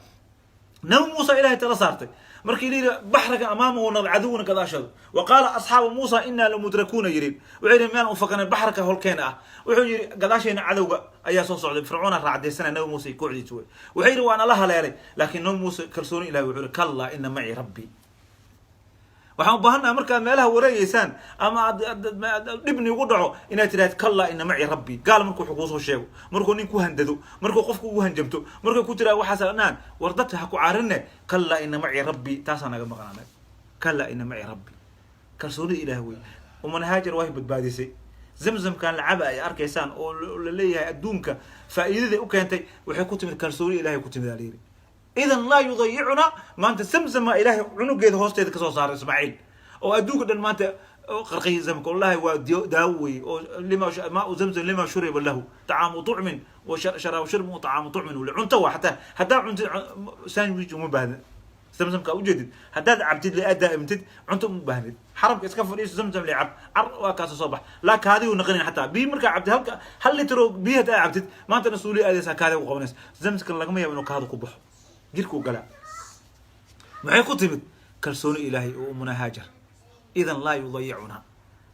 Nabi Muusa Ilahay tala saartay markii la yidhi baxraga amaamahu nad caduwna gadaashado. Wa qaala asxaabu Muusa inaa lamudrakuuna yihin, wuxuu yidhi miyaan ufakanay, baxrka holkeena ah. Wuxuu yidhi gadaasheena cadowga ayaa soo socday, Fircoona raacdaysanaya nabi Muuse iyo kooxdiisa wey. Wuxuu yidhi waa nala haleelay, laakiin nabi Muuse kalsooni Ilahay, wuxuu yihi kallaa ina maci rabbi. Waxaan u baahannaha markaad meelaha wareegeysaan ama aad dhibni ugu dhaco inaad tidhahd kallaa ina maci rabbi. Gaal markuu wuxuu kuusoo sheego, markuu nin ku handado, markuu qofku ugu hanjabto, markuu ku tiraha waxaas dhanaan, war dadka ha ku caarine, kallaa ina maci rabbi. Taasaa naga maqan anaga, kallaa ina maci rabbi, kalsoonida Ilaah wey. Umana Haajar way badbaadisay. Zamzamkan lacaba ay arkaysaan oo la leeyahay adduunka faa'iidaday u keentay, waxay ku timid kalsooni Ilahay ku timid aa layidhi, idan laa yudayicuna. Maanta zamzama Ilaahay cunugeeda hoosteeda kasoo saaray Ismaaciil oo adduunka dhan maanta qarqiyay zamka. Wallahi waa daawo wey oo lima maau zamzam lima shuriba lahu طعaamu طucmin wa sharaabu shurbi wa طعaamu طucmin wle cunto waa. Xataa haddaa cuntid sandwich uma baahda. Zamzamka ujeedid haddaad cabtid le aad daa'imtid, cunto uma baahnid. Xaramka iska fadhiiso, zamzam le cab, car waa kaasa soo bax, laa kaadiyu naqanin. Xataa biyo markaa cabtid, halka hal litro biyo haddaa cabtid, maantana suuli aadaysaa, kaadi ku qabanaysa. Zamzamkan lagama yaabo inuu kaadu ku baxo, jirkuu galaa. Maxay ku timid? Kalsooni Ilaahay oo umuna Haajar, idan laa yudayicuna.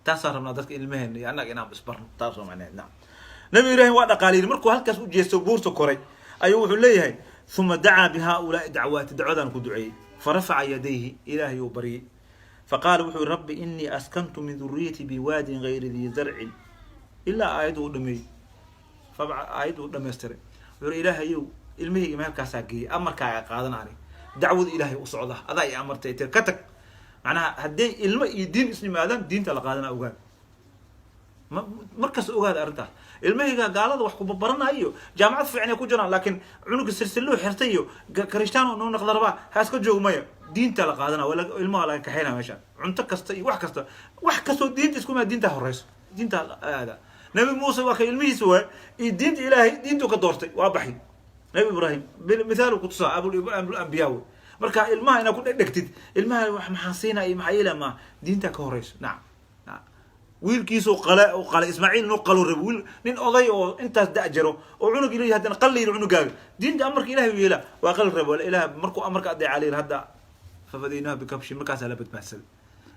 Taasaan rabnaa dadka ilmaheena iyo annaga inaan isbarno. Taasoo macneed nacam. Nabi Ibrahim waa dhaqaaliyey markuu halkaas u jeesto, buurta koray ayuu wuxuu leeyahay uma dacaa bihaulaai dacwaati, dacwadaan ku duceeyey. Farafaca yadayhi, Ilaahay uu baryey, faqaala wuxuu yihi rabbi inii askantu min duriyati biwaadin gayri dii zarcin, ilaa aayaddu u dhameeyey, aayaddu u dhamaystiray. Wuxuu yihi Ilaahayow, ilmahayga meelkaasaa geeyey, amarkaaga qaadan, ani dacwada Ilaahay u socda, adaa i amartay tir ka tag. Macnaha hadday ilmo iyo diin isnimaadaan, diinta la qaadana. Ogaada, ma markasta ogaada arrintaas. Ilmahayga gaalada wax kuba baranaayo iyo jaamacad fiican ay ku jiraan, laakiin cunuga silsiluu xirtay iyo karishtaan noo naqda rabaa, ha iska joogo. Maya, diinta la qaadana, waa ilmaha laga kaxaynaya meesha. Cunto kasta iyo wax kasta, wax kastoo diinta iskuma, diinta horeyso, diinta aada. Nabi Muuse waa ka ilmihiisa waay iyo diinta Ilaahay, diintuu ka doortay, waa baxay. Nabi Ibrahim mithaalu kutusaa abulambiyaa wey. Marka ilmaha inaad ku dhegdhegtid, ilmaha wax maxaan siinaa iyo maxaa yeela, maa diinta ka horeyso. Nacam, wiilkiisu qale u qalay Ismaaciil inuu qalo rabo, wiil nin oday oo intaas da' jiro oo cunug ilahi haddana qal la yidhi cunugaaga, diinta amarka Ilahay u yeela, waa qal rabo. Ilaah markuu amarka adeeca la yidhi hadda fafadaynahu bikabshin, markaasaa la badbaadsaday.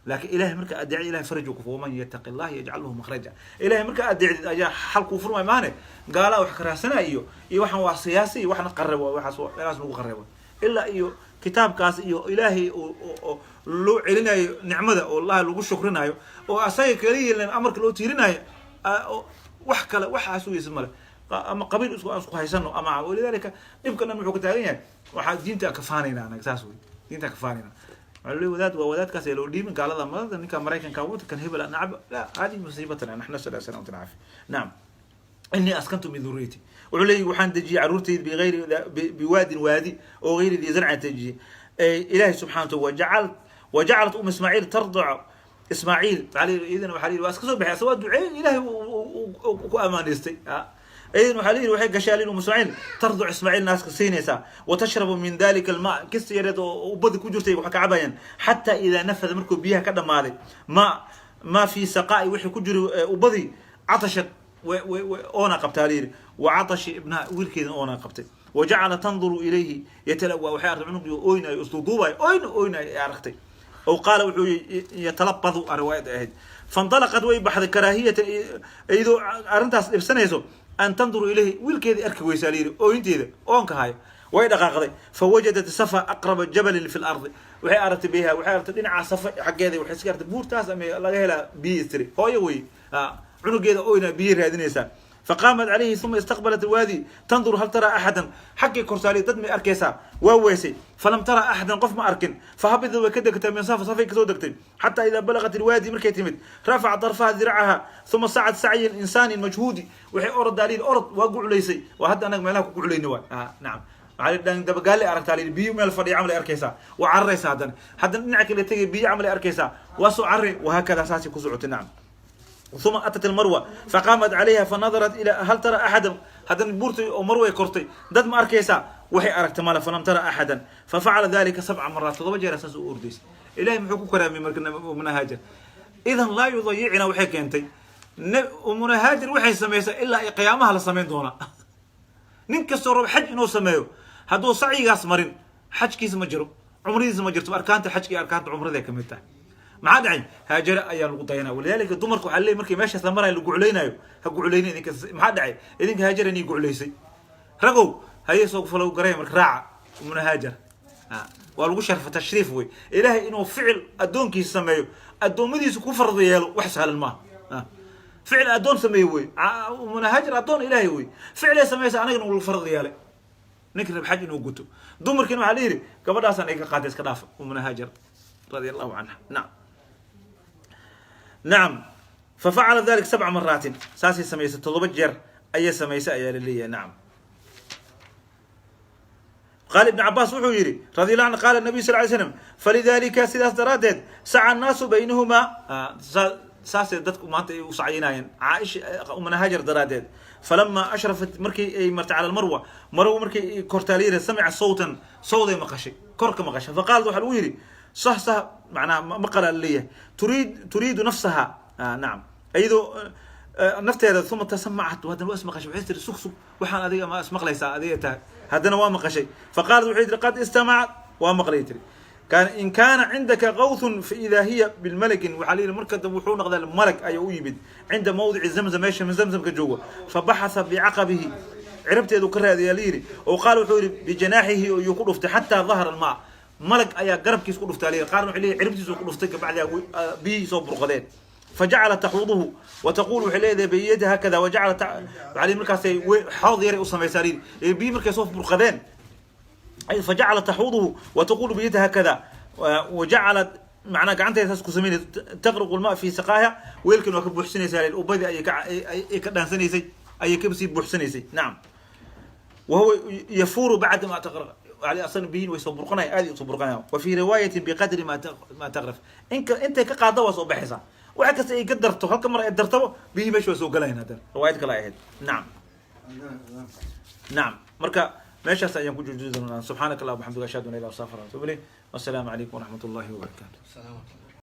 Laakiin Ilahay marka adeecid, Ilahay faraj ku, waman yattaqi Allah yajcal lahu makhraja. Ilahay marka adeecdid ayaa xal kuu furmay. Maahane gaalaa wax ka raadsanaya iyo waxaan waa siyaasi iyo waxna qarrib, waxaas meelahaas lagu qarribo, ilaa iyo kitaabkaas iyo Ilaahay oo loo celinayo nicmada oo Allahi lagu shukrinayo oo asaga kaliya amarka loo tiirinayo, wax kale waxaas uyeysa male. Ama qabiil isku aan isku haysano ama walidalika dhibka dhan wuxuu ka taagan yahay waxaa diinta ka faanayna anaga. Saas wey, diinta ka faanayna. Waxaa loo wadaad waa wadaadkaas ee loo dhiibin gaalada madada, ninka Maraykanka wadankan hebel nacab. La hadi musiibatana naxna sal salamatan caafiya. Nacam, inii askantu min duriyati, wuxuu leeyahy waxaan dejiyey carruurtayda bigayri biwaadin, waadi oo gayri dii zarcin dejiyey. Ilahi subxana wataala wajacal wajacalat um Ismaaciil tardac Ismaaciil. Idan waxaa la yidhi waa iska soo baxay, asa waa duceey, Ilahay ku amaanaystay. Idan waxaa la yidhi waxay gashaa lin um Ismaaciil tarduc Ismaaciil, naaska siinaysaa, wa tashrabu min dalika alma, kista yareed oo ubadi ku jirtay wax ka cabayaan, xataa idaa nafada, markuu biyaha ka dhamaaday, ma fi saqaa'i, wixii ku jiray ubadii, catashad, oona qabtaa la yidhi, wa catashi ibnaha, wiilkeedana oona qabtay. Wajacala tanduru ilayhi yatalawa, waxay aragtay cunugii oynayo, isduuduubayo, oyna oynayo ay aragtay. Ow qaala wuxuu yatalabadu riwaayad ahayd. Fanطalaqat, way baxday, karaahiyatan, iyadoo arrintaas dhibsanayso, an tanduru ilayhi, wiilkeedii arki weysaa la yidhi, ooyinteeda oonka hayo. Way dhaqaaqday. Fawajadat safa aqraba jabalin fi lardi. Waxay aragtay biyaha, waxay aragtay dhinaca Safa xaggeeda. Waxay iska aragtay buurtaas ama laga helaa biyo. Istiri hooyo wey, cunugeeda oyna biyo raadinaysaa. Faqaamat calayhi, uma istaqbalat alwaadi tandur hal taraa axadan. Xaggii korsaaliya dad may arkaysaa. Waa weysay. Falam tara axadan, qof ma arkin. Fahabidad, way ka degtay, min safa, safay kasoo degtay, xataa idaa balagat alwaadi, markay timid, rafacat darfaha diracaha, uma sacad sacyi insaani majhuudi. Waxay orod daaliin, orod waa guculaysay. Waa hadda anaga meelaha ku guculayna waay. Nacam, maxaa dhan dabagaale aragtaa layidhi, biyo meel fadhiya camal ay arkaysaa, waa cararaysaa. Haddana dhinaca kale tegay, biyo camal ay arkaysaa, waa soo carari, wahaakada saasay ku socotay. Nacam. Uma atat almarwa faqaamat calayha fanadarat ila hal tara axadan. Haddana buurtay oo marway kortay, dad ma arkaysaa? Waxay aragtay male. Falam tara axadan. Fafacala dalika sabca maraat, 7 jeer saas u ordaysay. Ilahay muxuu ku karaamiyey marka Umuna Haajar? Idan laa yudayicina. Waxay keentay Umuna Haajar, waxay samaysay ilaa ay qiyaamaha la samayn doonaa. Nin kastoo rabo xaj inuu sameeyo, hadduu sacyigaas marin, xajkiisa ma jiro, cumradiisa ma jirto. Arkaanta xajka iyo arkaanta cumrada ay kamid tahay. Maxaa dhacay? Haajare ayaa lagu dayanaya. Walidaalika dumarka waxaa leey, markii meeshaas la marayo, la guclaynayo, ha guclayna idinka. Maxaa dhacay? Idinka Haajara nii guclaysay. Ragow, haye, soo falow garaya marka, raaca Umuna Haajar. Waa lagu sharfa, tashriif wey. Ilaahay inuu ficil addoonkiisa sameeyo, addoommadiisa ku fardo yeelo, wax sahlan maaha. Ficil addoon sameeye wey. Umuna Haajar addoon Ilaahay wey, ficilay samaysa anagana lagu farad yeelay. Ninka rab xaj inuu guto, dumarkiina waxaa la yidhi gabadhaasaan iga qaatay, iska dhaafa Umuna Haajar radia Allahu canha. Nacam. Fafacala dalika sabca maraatin, saasay samaysay, 7 jeer ayay samaysay ayaa la leeyahay. Nacam. Qaal Ibn Cabaas wuxuu yidhi radi Allah anhu, qaala nabiy sal ly slam, falidalika, sidaas daraaddeed, saca annaasu baynahumaa. Saasay dadku maanta ay u sacyinaayeen Caaisha, Umana Hajar daraaddeed. Falama ashrafat, markii ay martay, cala almarwa, marwa markii ay kortaaliyada, samica sawtan, sawday maqashay, korka maqashay. Faqaalat, waxaa lagu yidhi sah sah, macnaha maqala leeyahay, turiidu nafsaha. Nacam, iyadoo nafteeda. Uma tasamacat, haddana waa ismaqashay. Waxay tiri, sug sug, waxaan adiga ma ismaqlaysaa adiga tahay? Haddana waa maqashay. Faqaalat, waxay tiri, qad istamacat, waa maqlay tiri, kan in kaana cindaka qawthun faida hiya bilmalakin. Waxaa la yidhi marka dambe wuxuu noqdaa malag ayaa u yimid cinda mawdici Zamzam, meesha Zamzamka joogo. Fabaxatha bicaqabihi, cirabteedu ka raadiyaa la yidhi, oo qaal wuxuu yidhi bijanaaxihi iyuu ku dhuftay, xataa dahara almaa. Malag ayaa garabkiis ku dhuftay la yidhi. Qaarna waxay leeyihin cirabtiisu ku dhuftay, kabacdi biyihii soo burqadeen. Fajacala taxuuduhu wa taqul, waxay leedahay biyadiha hakada. Wajacala waxaa la markaasay xawd yaray u samaysaa la yidhi, biyi markay soo burqadeen. Fajacala taxuuduhu wa taqulu biyadiha hakada, wajacalad macnaa gacanteeda saas ku samaynaysa, taqriqu lma fi saqaaha, weelkan waa ka buuxsanaysaa, ubadii ayay ka ay ka dhaansanaysay, ayay kasii buuxsanaysay. Nacam. Wahuwa yafuuru bacda ma taqraq yani, asana biyihin way soo burqanaya, aad ay usoo burqanaya. Wa fi riwaayatin biqadri ma taqraf, inka intay ka qaadda waa soo baxaysaa. Waxa kasta ay ka darto, halka mar ay dartabo, biyihii meesha waa soo galayan. Haddana riwaayad kale ay ahayd. Nacam, nacam. Marka meeshaas ayaan ku joojin doonaa. Subxaanaka Allah bxamdika, ashhadu an la ilaha illa anta, astaghfiruka wa atubu ilayk. Wassalaamu calaykum waraxmat ullahi wabarakaatu. السلام.